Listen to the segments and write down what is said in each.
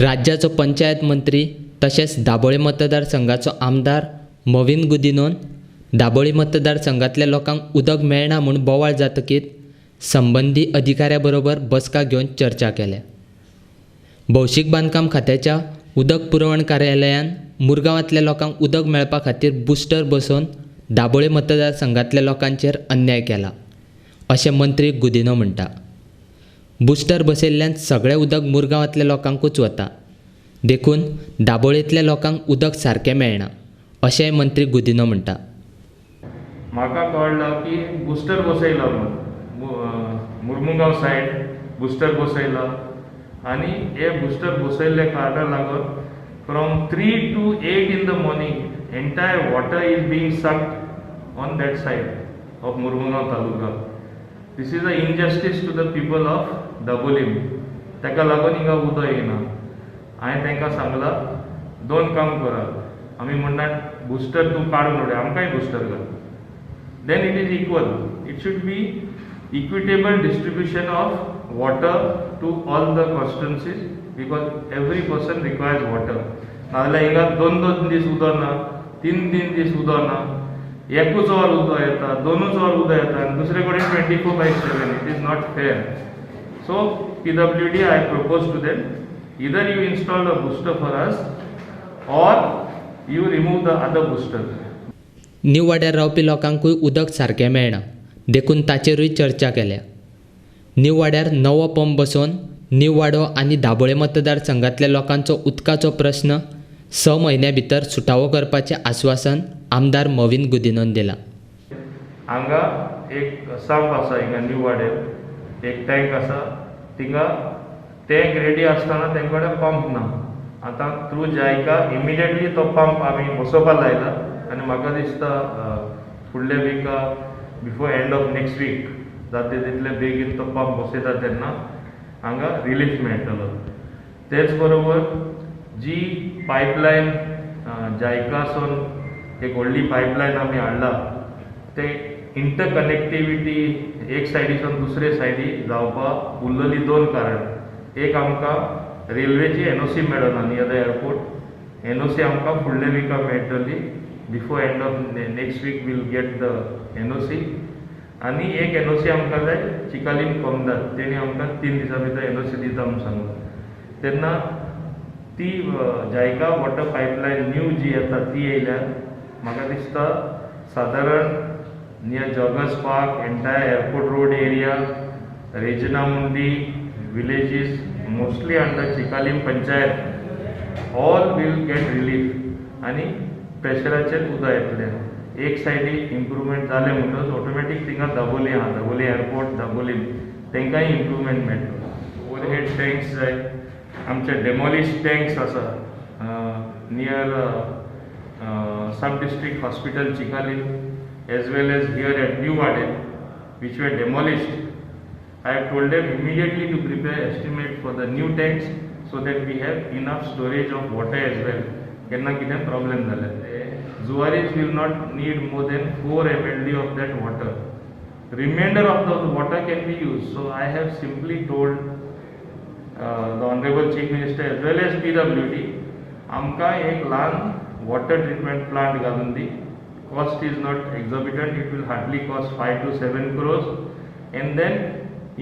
राज्याचो पंचायत मंत्री तशेंच दाबोळे मतदारसंघाचो आमदार मॉवीन गुदिन्होन दाबोळी मतदारसंघांतल्या लोकांक उदक मेळना म्हूण बोवाळ जातकीर संबंदी अधिकाऱ्या बरोबर बसका घेवन चर्चा केल्या. भौशीक बांदकाम खात्याच्या उदक पुरवण कार्यालयान मुरगांवांतल्या लोकांक उदक मेळपा खातीर बुस्टर बसोवन दाबोळे मतदारसंघांतल्या लोकांचेर अन्याय केला अशें मंत्री गुदिन्हो म्हणटा. बुस्टर बसयल्ल्यान सगळें उदक मुरगांवांतल्या लोकांकूच वता, देखून दाबोळेंतल्या लोकांक उदक सारकें मेळना अशेंय मंत्री गुदिन्हो म्हणटा. म्हाका कळ्ळां की बुस्टर बसयला म्हूण मुरमुगांव सायड बुस्टर बसयला आनी हे बुस्टर बसयल्ल्या कारणाक लागून from 3 to 8 in the morning entire water is being sucked on that side of Mormugao taluka. This is a injustice to the people of Dabolim. ताका लागून हिंगा उदक येना. हांवें तांकां सांगलां दोन काम करात, आमी म्हणटात बुस्टर तूं काडून उडय, आमकांय बुस्टर घाल, then it is equal. It should be equitable distribution of water to all the constituencies because every person requires water. नाजाल्यार हिंगा दोन दोन दीस उदक ना, तीन तीन दीस उदक ना, एकूच वर उदक येता, दोनूच वर उदक येता आनी दुसरे कडेन 24/7. It is not fair. So PWD I propose to them, either you install a booster for us or you remove the other booster. New वाड्यार रावपी लोकांकूय उदक सारकें मेळना देखून ताचेरूय चर्चा केल्या. न्यू वाड्यार नवो पंप बसोवन न्यू वाडो आनी दाबोळे मतदारसंघांतल्या लोकांचो उदकाचो प्रस्न 6 म्हयन्या भितर सुटावो करपाचें आस्वासन आमदार मॉवीन गुदिन्होन दिलां. हांगा एक संप आसा, हिंगा न्यू वाड्यार एक टँक आसा, थिंगा टँक रेडी आसतना तेंचे कडेन पंप ना. आतां थ्रू जायका इमिडिएटली तो पंप आमी बसोवपा लायला आनी म्हाका दिसता फुडल्या विका before end of next week जाता तितले बेगीन तो पंप बसयता तेन्ना हांगा रिलीफ मेळटलो. तेच बरोबर जी पायपलायन जायकासून एक व्हडली पायपलायन आमी हाडला ते इंटरकनेक्टिविटी एक सायडीसून दुसरे सायडी जावपाक उरलेली दोन कारण. एक आमकां रेल्वेची एनओसी मेळना near the airport, NOC आमकां फुडल्या विका मेळटली, before end of next week we'll get the NOC. आनी एक एनओसी आमकां जाय चिकालीम कोमदार, तेणी आमकां 3 दिसां भितर एनओसी दिता म्हूण सांगलां. तेन्ना ती जायका वॉटर पायपलायन न्यू जी येता ती येयल्यार म्हाका दिसता सादारण near Joggers Park, entire airport road area, Regina Mundi villages mostly under Chicalim panchayat all will get relief आनी प्रेशराचेर उदक येतलें. एक सायडी इम्प्रुवमेंट जालें म्हणटकच ऑटोमॅटीक थिंगा दाबोली आहा, दाबोली एअरपोर्ट, दाबोलीम तांकांय इम्प्रुवमेंट मेळटलो. ओवरहेड टँक्स जाय, आमचे डेमोलिश टँक्स आसा near sub district hospital Chicalim as well as here at New Vaddem which were demolished. I have told them immediately to prepare estimate for the new tanks so that we have enough storage of water as well. केन्ना कितें problem जाल्यार Zuarís will not need more than 4 MLD of that water. Remainder of the water can be used. So I have simply told the Honorable Chief Minister as well as PWD, आमकां एक ल्हान water treatment plant घालून दी. Cost is not exorbitant, it will hardly cost 5 to 7 crores, and then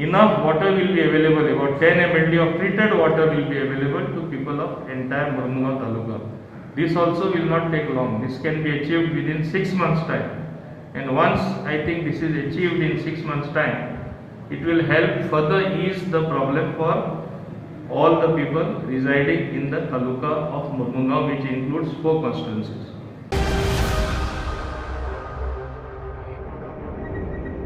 enough water will be available, about 10 MLD of treated water will be available to people of entire Mormugao taluka. This also will not take long, this can be achieved within 6 months time, and once I think this is achieved in 6 months time, it will help further ease the problem for all the people residing in the taluka of Mormugao, which includes 4 constituencies.